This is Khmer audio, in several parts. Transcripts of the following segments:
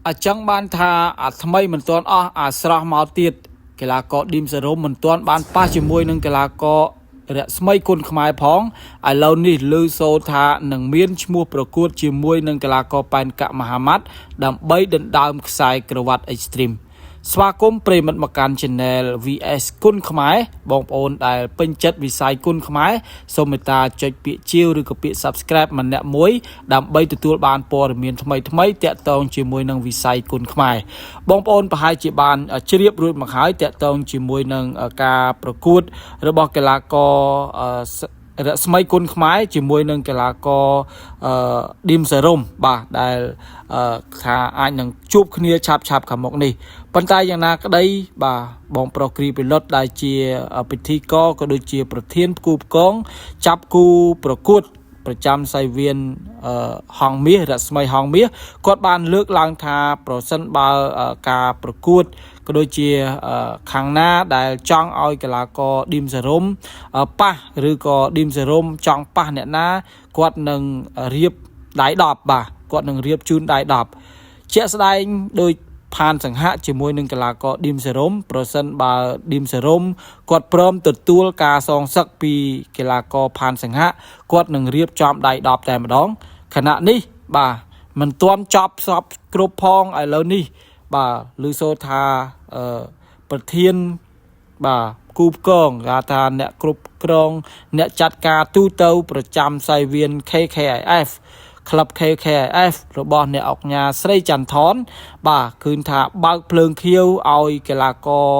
អញ្ចឹងបានថាអាថ្មីមិនទាន់អស់អាស្រស់មកទៀតកីឡាករឌីមសេរ៉ូមមិនទាន់បានប៉ះជាមួយនឹងកីឡាកររស្មីគុណខ្មែរផងឥឡូវនេះឮសូរថានឹងមានឈ្មោះប្រកួតជាមួយនឹងកីឡាករប៉ែនកាក់មហាម៉ាត់ដើម្បីដណ្ដើមខ្សែក្រវ៉ាត់ Extreme ស្វាគមន៍ប្រិយមិត្តមកកាន់ Channel VS គុណខ្មែរបងប្អូនដែលពេញចិត្តវិស័យគុណខ្មែរសូមមេត្តាចុចពាក្យជាវឬក៏ពាក្យ Subscribe ម្នាក់មួយដើម្បីទទួលបានព័ត៌មានថ្មីថ្មីៗទាក់ទងជាមួយនឹងវិស័យគុណខ្មែរបងប្អូនប្រហែលជាបានជ្រាបរួចមកហើយទាក់ទងជាមួយនឹងការប្រកួតរបស់កីឡាករអឺរស្មីគុណខ្មែរជាមួយនឹងកីឡាករអឺឌីមសេរុំបាទដែលអឺថាអាចនឹងជួបគ្នាឆាប់ឆាប់ខាងមុខនេះប៉ុន្តែយ៉ាងណាក្តីបាទបងប្រុសគ្រីពិលុតដែលជាពិធីករក៏ដូចជាប្រធានគូផ្គងចាប់គូប្រកួត ប្រចាំសៃវៀនហងមាសរស្មីហងមាសគាត់បានលើកឡើងថាប្រសិនបើការប្រកួតក៏ដូចជាខាងណាដែលចង់ឲ្យកីឡាករឌីមសេរុំប៉ះឬក៏ឌីមសេរុំចង់ប៉ះអ្នកណាគាត់នឹងរៀបដៃ10បាទគាត់នឹងរៀបជូនដៃ10ជាក់ស្ដែងដោយផានសង្ហៈជាមួយនឹងកីឡាករឌីមសេរុំប្រសិនបើឌីមសេរុំគាត់ព្រមទទួលការសងសឹកពីកីឡាករផានសង្ហៈគាត់នឹងរៀបចំដៃ10តែម្ដងខណៈនេះបាទមិនទាន់ចប់សពគ្រប់ផងឥឡូវនេះបាទឮសូរថាអឺប្រធានបាទគូផ្គងគេថាអ្នកគ្រប់គ្រងអ្នកចាត់ការទូទៅប្រចាំសៃវៀន KKIF ក្លឹប KKIF របស់អ្នកអុកញ៉ាស្រីចន្ទថនបាទគឺថាបើកភ្លើងខៀវឲ្យកីឡាករ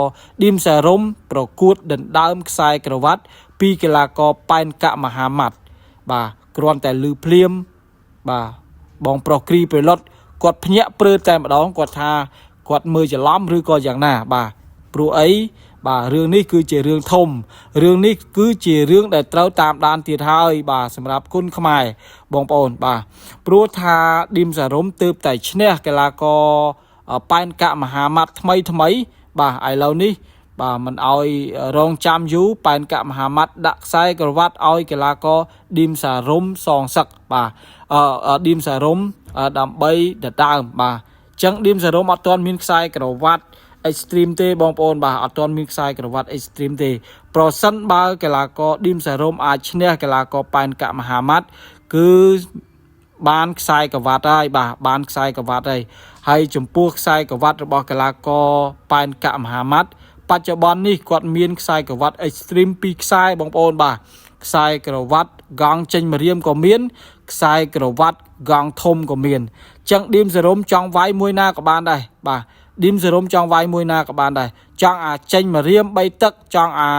ឌីមសេរុំប្រកួតដណ្ដើមខ្សែក្រវ៉ាត់ពីកីឡាករប៉ែនកាក់មហាម៉ាត់បាទគ្រាន់តែលឺភ្លាមបាទបងប្រុសគ្រីប្រលុតគាត់ភ្ញាក់ព្រឺតែម្ដងគាត់ថាគាត់មើលច្រឡំឬក៏យ៉ាងណាបាទព្រោះអីបាទរឿងនេះគឺជារឿងធំរឿងនេះគឺជារឿងដែលត្រូវតាមដានទៀតហើយបាទសម្រាប់គុណខ្មែរបងប្អូនបាទព្រោះថាឌីមសារ៉ុមទើបតែឈ្នះកីឡាករប៉ែនកាក់មហាម៉ាត់ថ្មីថ្មីបាទឥឡូវនេះបាទមិនអោយរងចាំយូរប៉ែនកាក់មហាម៉ាត់ដាក់ខ្សែក្រវ៉ាត់ឲ្យកីឡាករឌីមសារ៉ុមសងសឹកបាទអឺឌីមសារ៉ុមដើម្បីដណ្ដើមបាទចឹងឌីមសារ៉ុមអត់ទាន់មានខ្សែក្រវ៉ាត់ extreme ទេបងប្អូនបាទអត់ទាន់មានខ្សែក្រវ៉ាត់ extreme ទេប្រសិនបើកីឡាករឌីមសារ៉ុមអាចឈ្នះកីឡាករប៉ែនកាក់មហាម៉ាត់គឺបានខ្សែក្រវ៉ាត់ហើយបាទបានខ្សែក្រវ៉ាត់ហើយហើយចំពោះខ្សែក្រវ៉ាត់របស់កីឡាករប៉ែនកាក់មហាម៉ាត់បច្ចុប្បន្ននេះគាត់មានខ្សែក្រវ៉ាត់ extreme 2ខ្សែបងប្អូនបាទខ្សែក្រវ៉ាត់កង់ចេញមករៀមក៏មានខ្សែក្រវ៉ាត់កង់ធំក៏មានចឹងឌីមសេរុំចង់វាយមួយណាក៏បានដែរបាទឌីមសេរុំចង់វាយមួយណាក៏បានដែរចង់អាចេញមករៀម3ទឹកចង់អា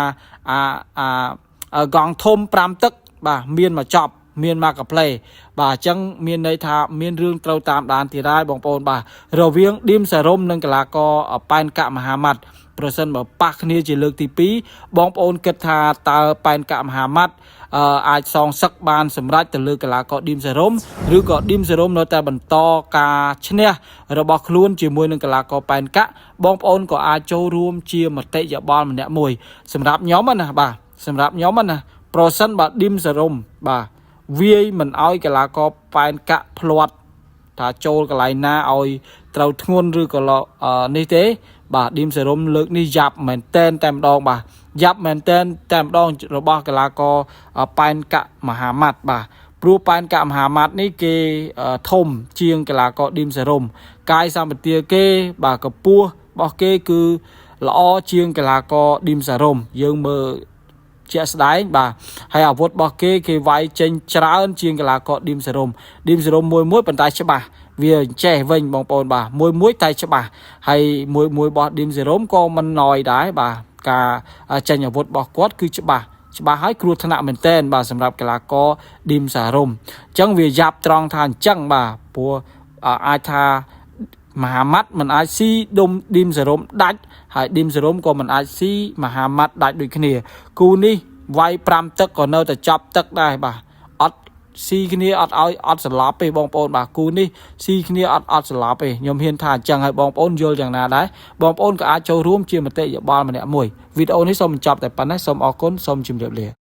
អាអាកង់ធំ5ទឹកបាទមានមកចប់មានមកកាផ្លេបាទអញ្ចឹងមានន័យថាមានរឿងត្រូវតាមដានទៀតហើយបងប្អូនបាទរវាងឌីមសារ៉ុមនិងកីឡាករប៉ែនកាក់មហាម៉ាត់ប្រសិនបើប៉ះគ្នាជាលើកទី2បងប្អូនគិតថាតើប៉ែនកាក់មហាម៉ាត់អាចសងសឹកបានសម្រេចទៅលើកីឡាករឌីមសេរុំឬក៏ឌីមសេរុំនៅតែបន្តការឈ្នះរបស់ខ្លួនជាមួយនឹងកីឡាករប៉ែនកាក់បងប្អូនក៏អាចចូលរួមជាមតិយោបល់ម្នាក់មួយសម្រាប់ខ្ញុំណាបាទសម្រាប់ខ្ញុំណាប្រសិនបើឌីមសេរុំបាទវាយមិនឲ្យកីឡាករប៉ែនកាក់ភ្លាត់ថាចូលកន្លែងណាឲ្យត្រូវធ្ងន់ឬក៏នេះទេបាទឌីមសេរុំលើកនេះយ៉ាប់មែនតែនតែម្ដងបាទយ៉ាប់មែនតែនតែម្ដងរបស់កីឡាករប៉ែនកាក់មហាម៉ាត់បាទព្រោះប៉ែនកាក់មហាម៉ាត់នេះគេធំជាងកីឡាករឌីមសេរុំកាយសម្បទាគេបាទកម្ពស់របស់គេគឺល្អជាងកីឡាករឌីមសារ៉ុមយើងមើលជាក់ស្ដែងបាទហើយអាវុធរបស់គេគេវាយចេញច្រើនជាងកីឡាករឌីមសេរុមឌីមសេរុមមួយមួយប៉ុន្តែច្បាស់វាចេះវិញបងប្អូនបាទមួយមួយតែច្បាស់ហើយមួយមួយរបស់ឌីមសេរុមក៏មិនណយដែរបាទការចេញអាវុធរបស់គាត់គឺច្បាស់ច្បាស់ហើយគ្រោះថ្នាក់មែនតែនបាទសម្រាប់កីឡាករឌីមសារ៉ុមអញ្ចឹងវាយ៉ាប់ត្រង់ថាអញ្ចឹងបាទព្រោះអាចថាមហាម៉ាត់មិនអាចស៊ីដុំឌីមសេរុំដាច់ហើយឌីមសេរុំក៏មិនអាចស៊ីមហាម៉ាត់ដាច់ដូចគ្នាគូនេះវាយ5ទឹកក៏នៅតែចាប់ទឹកដែរបាទអត់ស៊ីគ្នាអត់ឲ្យអត់ស្លាប់ទេបងប្អូនបាទគូនេះស៊ីគ្នាអត់អត់ស្លាប់ទេខ្ញុំហ៊ានថាអញ្ចឹងឲ្យបងប្អូនយល់យ៉ាងណាដែរបងប្អូនក៏អាចចូលរួមជាមតិយោបល់ម្នាក់មួយវីដេអូនេះសូមបញ្ចប់តែប៉ុណ្ណេះសូមអរគុណសូមជម្រាបលា។